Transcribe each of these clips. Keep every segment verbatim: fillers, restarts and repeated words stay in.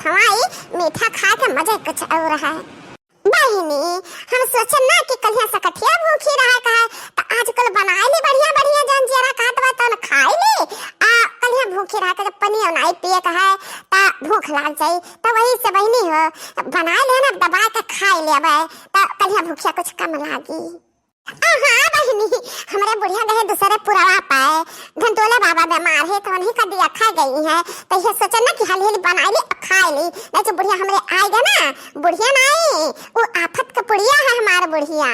हमारी मीठा खाए के मजा कुछ और है। बहिनी, हम सोचन ना कि कलिया सकठिया भूखी रहा का है, त आज कुल बनाए ली बढ़िया बढ़िया, जौन जेरा कहत बा तौन खाए ली। आ कलिया भूखी रहा का, जब पनिया नाई पिए का है, त भूख लाग जाई। त वही से बहिनी हो, बनाए ले ना, दबा के खाए लेबे, त कलिया भूखिया कुछ कम लागी। आ, हाँ बहिनी, हमरे बुढ़िया गए दूसरे पुरवा पाए, धनतोले बाबा बीमार है, तो उन्हीं का दिया खा गई है, तो ये सोचन ना कि हाली हाली बनाई ली, खाए ली, नहीं तो बुढ़िया हमरे आएगा ना, बुढ़िया नहीं, वो आफत का पुड़िया है हमार बुढ़िया।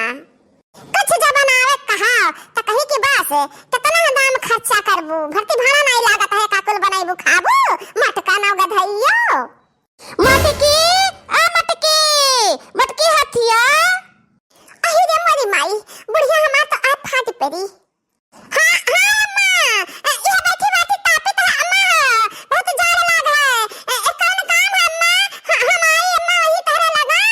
कुछ जब बनावे कहा, तो कही कि बस, कितना दाम खर्चा करबू, भर्ती भाड़ा नहीं लागत है, काकुल बनाईबू खाबू, मटका ना गधैयो। मटकी, आ मटकी, मटकी हथिया। अहि रे मोरी माई, बुढ़िया हमार तो आज फाट पड़ी। हाँ, हाँ अम्मा, ए, ये बैठी बैठी तापत है अम्मा, बहुत जाड़ लाग है। ए, ए, कौन काम है अम्मा? हाँ, हम आई अम्मा, वही तहरे लगा।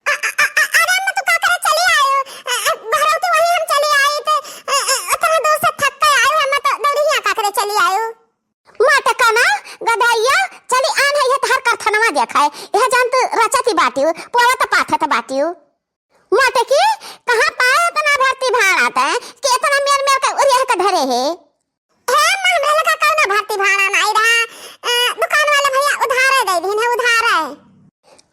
अ, अ, अ, अ, अरे अम्मा, तू का करे चली आयो? अ, अ, घरौती वही हम चली आई थे, अ, अ, उतना दूर से थक के आयो अम्मा, तो दौड़ी यहाँ का करे चली आयो? मटका ना, गधैया, चली आन है, ये तहार करथनवा देखा है, यह जान तू रचती बाटियो, पोवत पाथत बाटियो। मटकी, कहाँ पाए इतना भर्ती भाड़ा तै कि इतना मेर मेर के उरिया के धरे है? हे अम्मा, हमरा लगा कौनो भर्ती भाड़ा नाई रहा। अ, दुकान वाले भैया उधारे दे दीन है, उधारे।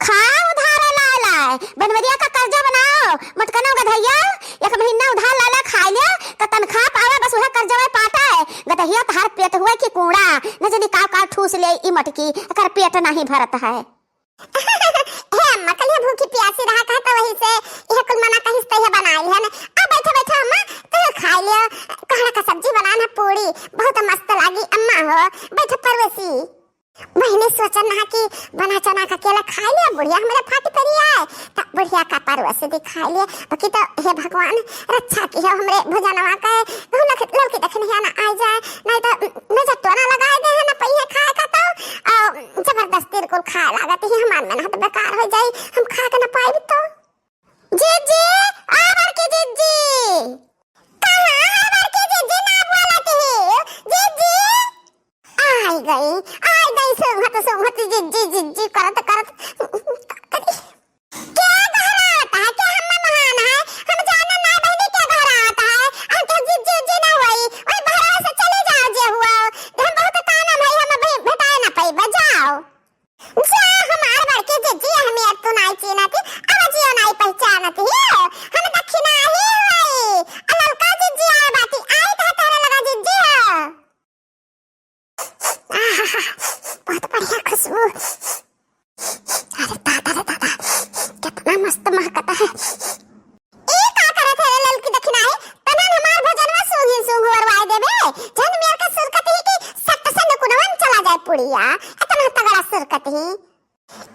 खा उधारे लाए लाए, बनवरिया का कर्जा बनाओ, मटकनो गधैया, एक महीना उधार लाए लाए खाए ले, त तनख्वाह पावे बस उहे कर्जवा पाटे। गधैया तहार पेट हुए कि कूड़ा, न जानी काव काव ठूस ले ई मटकी, एकर पेट नहीं भरत है। हे अम्मा, कलिया भूखी प्यासी रहा कहा, तो वही से यह कुल मना कहिस तो यह बनाई है ना। अब बैठो, बैठो अम्मा, तू खा लियो। कोहड़ा का सब्जी बनाना, पूरी बहुत मस्त लागी अम्मा हो। बैठो परोसी। बहिनी सोचन ना कि बना चना का केला खा लियो, बुढ़िया हमरे फाटी पड़ी आए, तो बुढ़िया का परोसी दी खा लियो। बाकी तो हे भगवान, रक्षा की हो हमरे भोजनवा के, कहूँ लख-, ललकी दखिनिया ना आ जाए, नहीं तो नजर तो ना लगाए दे है ना पहिए खाए का तो, आ, जबरदस्ती कुल खाए लागत ही, हमार मेहनत बेकार हो जाई, हम खा के ना पाइब तो। जीजी, आ बड़की जीजी, कहाँ है बड़की जीजी ना बोलत ही? जीजी, आई गई, आई गई, सूंघत सूंघत जीजी जीजी करत करत, का करी? के घरात है, के हम्मा महान है, हम जानन ना बहिनी के घरात है, हम के जीजी जीजी ना होई, वही बहरवा से चली जाओ जे हुआ, हम बहुत ताना भाई, हम अभी भेटाए ना पाई, बजाओ। जा हमार बड़की जीजी, हम यार तू नाई चीनत ही, अब जियो नाई पहचानत ही, हम दक्षिणा ही होई, आ ललका जीजी आए बाटी, आई तो तोहरे लगा जीजी हो। आहा, बहुत बढ़िया खुशबू। अरे दादा रे दादा, कितना मस्त महकता है। ई का करत है रे ललकी दखिनाई? तनन हमार भोजनवा सूंघी सूंघ वरवाई देबे। झन मेर के सुरकत ही कि सट से नुकुनवन चला जाए पुड़िया। इतना तगड़ा सुरकत ही।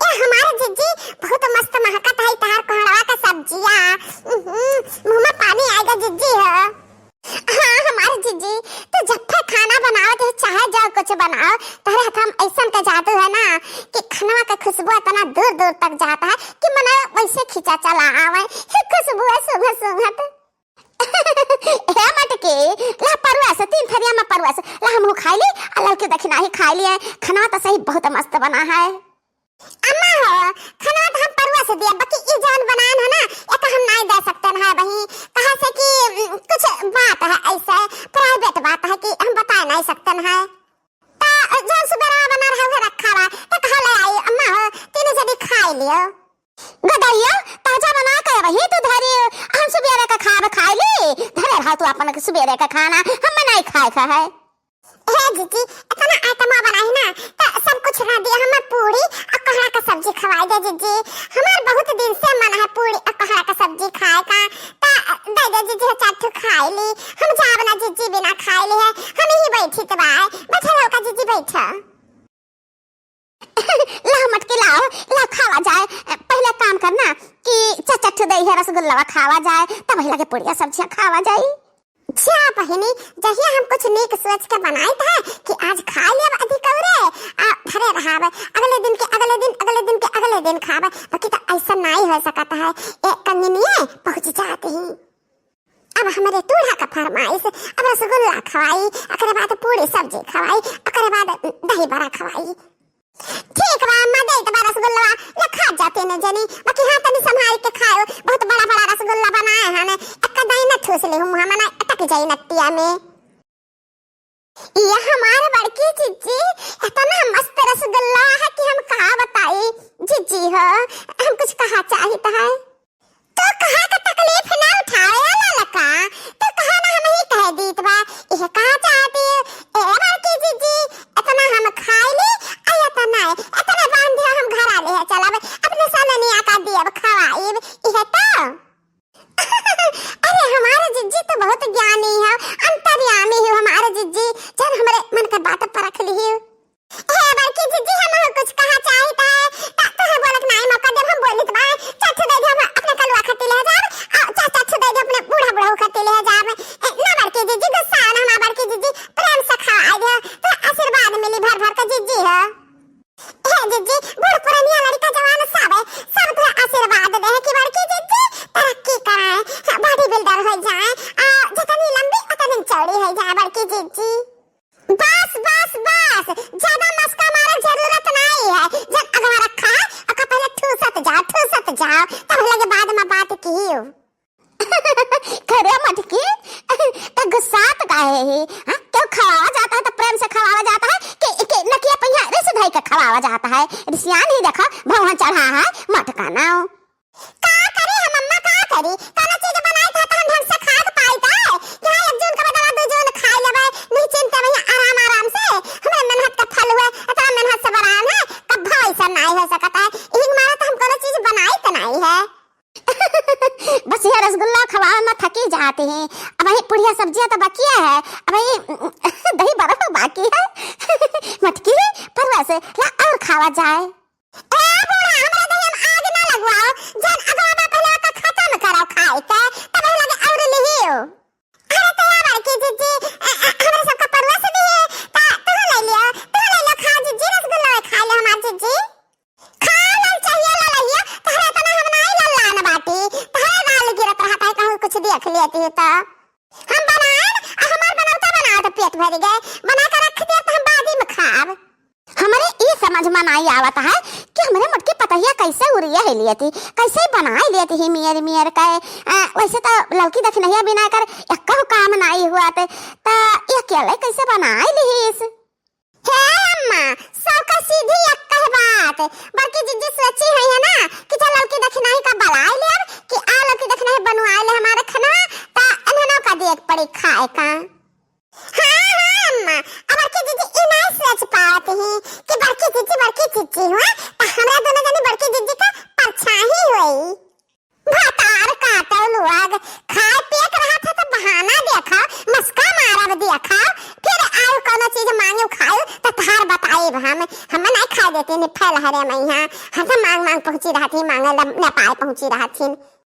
ए हमारे जिज्जी, बहुत मस्त महकत है तहार कोहड़वा का सब्जिया। उहुं, मुंह में पानी आएगा जिज्जी हो। हाँ, हमार जीजी, तू जब तक खाना बनावत है, चाहे जो कुछ बनाओ, तोहरे हाथ में ऐसन का जादू है ना कि खनवा के खुशबू इतना दूर दूर तक जाता है कि मन वैसे खींचा चला आवे। हे खुशबू है सूंघत सूंघत। हे मटकी, ला परुआ से, तीन थरिया में परुआ से, ला हमहू खाई ली, आ ललकी दखिनाही खाई लिए। खनवा तो सही बहुत मस्त बना है। अम्मा हो, खाना तो हम परुआ से दिया, बाकी ई जौन बनान है ना, एका हम नाई दे सकते हैं बही, कहा से कि, उम, कुछ बात है ऐसे, private बात है कि हम बता नहीं सकते हैं। ता जौन सुबेरा बना रहा है रखा बा, तो कहा ले आई, अम्मा हो, तीनों जनी खाई लियो। गदइया, ताजा बना के वही तू धरी, हम सुबेरे का खाब खाई ली, धरे रहा तू अपन सुबेरे का खाना, हम नहीं खाए का है। हे जीजी, इतना आइटमा बनाई ना, त सब कुछ ना दिया, हमें पूरी और कोहड़ा का सब्जी खवाई दे जीजी। हमार बहुत दिन से मन है पूरी और कोहड़ा का सब्जी खाए का, त दे दे जीजी, चार ठो खाई ली। हम जाब ना जीजी बिना खाए ली है, हम ही बैठी त बाय। बैठा रहो का जीजी, बैठा। लाओ मटकी लाओ, लाओ खावा जाए। पहले काम करना कि चार चार ठो दे है रसगुल्ला खावा जाए, तब लगे पूड़िया सब्जियां खावा जाए। जा बहिनी, जहिया हम कुछ नीक सोच के बनाइत है कि आज खा लेब अधिकौरे, आ धरे रहब, अगले दिन के, अगले दिन, अगले दिन के, अगले दिन खाब, बाकी तो ऐसा नहीं हो सकत है। ए कंगनिये पहुँच जात ही। अब हमरे टूढ़ा का फरमाइश, अब रसगुल्ला खवाई, ओकरे बाद पूरी सब्जी खवाई, ओकरे बाद दही बड़ा खवाई। ठीक बा अम्मा, दे देबा रसगुल्ला, ले खा जा तीन जनी, बाकी हाँ तनी संभाल के खायो, बहुत बड़ा बड़ा रसगुल्ला बनाए हैं ने, एक दाई न ठूस ले हूँ, हम ना अटक जाई नत्तिया में। ये हमार बड़की जिज्जी, इतना मस्त रसगुल्ला है कि हम का बताई। जिज्जी हो, हम कुछ कहा चाहित है। तो कहा का तकलीफ ना उठावे वाला लका, तो कहा ना हम ही कह दीत बा। यह कहा चाहती है, ए बड़की जिज्जी, इतना हम खाई ली, आ इतना, इतने बांधे हम घर आ ले चलब, अपने सलनिया का दियब खवाइब, यह तो। अरे हमारे जिज्जी तो बहुत ज्ञानी है, अंतर्यामी है हमारे जिज्जी, जन हमरे मन के बात परख ली है। हे बड़की जिज्जी, हम कुछ कहा चाहित है, ता तोहे बोलक नाई मौका देब, हम बोलित बा, चच्छ दे दे, हम अपने कलुआ खत्ती ले जाब, आ, चा-, चच्छ दे दे, अपने बूढ़ा बुढ़ऊ खत्ती ले जाब। ए, ना बड़की जिज्जी, गुस्सा ना, हमार बड़की जिज्जी, प्रेम से खवाई दे, तो आशीर्वाद मिली भर भर के जिज्जी हो। हे जिज्जी, बूढ़ पुरनिया लड़का जवान सब, सब तो आशीर्वाद दे कि बड़की जिज्जी तरक्की कराए, हाँ, body builder हो जाए, आ, जितनी लंबी उतनी चौड़ी हो जाए बड़की जिज्जी। बस, बस, बस, ज्यादा मस्का मारे जरूरत नहीं है। जब अगवा रखा है, ओका पहले ठूसत जाओ, ठूसत जाओ, तब लगे बाद में बात की। करे मटकी, तो गुस्सात काहे है? हाँ? क्यों खवावा जाता है तो प्रेम से खवावा जाता है कि, कि नकिया पहिया रिस धई के खवावा जाता है? रिसियान ही देखो, भौहा चढ़ा है, मटका ना हो। का करी हम अम्मा, का करी? कौनो चीज बनाई था तो हम ढंग से खा के पाई था। यहाँ एक जून के बदला दू जून खाई लेबे, निश्चिंत में यहाँ आराम आराम से। हमरे मेहनत का फल हुए, इतना मेहनत से बनाए हैं, कब ऐसा नहीं हो सकता है। यही मारा तो हम कौनो चीज बनाई तो नहीं है। बस यह रसगुल्ला खवावे में थकी जाती हैं। अब वही पुड़िया सब्जियां तो बचिया है, अब वही दही बर्फ बाकी है। मटकी, परवा से ला और खावा जाए। ए बूढ़ा, हमरा दही में आग ना लगवाओ, जन अगवा बा पहले ओका खत्म करो खाए के, तब लगे और लिहियो। अरे तो या बड़की जिज्जी, अ, अ, हमरा सबका परोस दिहे, ता तू ले लियो, तू ले लियो, खा जिज्जी, रसगुल्ला खा ले हमार जिज्जी। खा लाल चाहिए ला लहिया, तहरा इतना हम नाई लल्लान बाटी, तहरा गाल गिरत रहत है, कहूँ कुछ देख लेती तो। हम बनाए, आ हमार बनौता बनावत पेट भर गए, बना के रख दिया तो हम बादी में खाब। हमरे ई समझ में नाई आवत है कि हमरे मोटकी पतहिया कैसे उरिया है लियती, कैसे बनाए लियती ही मियर मियर के। अ, वैसे तो लौकी दखिनहिया बिना कर एक्कहु काम नाई हुआ ते, त ये अकेले कैसे बनाए लिहिस? हे अम्मा, सबका सीधी एक्कह बात। बड़की जिज्जी सोची हुई है ना कि चल लौकी दखिनही का बलाए लेब कि आ लौकी दखिनही बनवाए ले हमारे खनवा, त इन्हनों का दिए के पड़ी खाए का। हाँ, हाँ, अम्मा, अब बड़की जिज्जी ई नाई सोच पावत ही कि बड़की जिज्जी, बड़की जिज्जी हुआ, त हमरा दोनों जनी बड़की जिज्जी का परछाई होई। भतार काटल लोग, खाए पिए के रहत है त बहाना देखा, मस्का मारब देखा, फिर आयु कोनो चीज मांगे खायु त तहार बताइब हम, हम नाई खाए देती नि फैल हरे मैया, हम तो मांग मांग पहुंची रहत ही, मांगे ला नेपाल पहुंची रहत ही।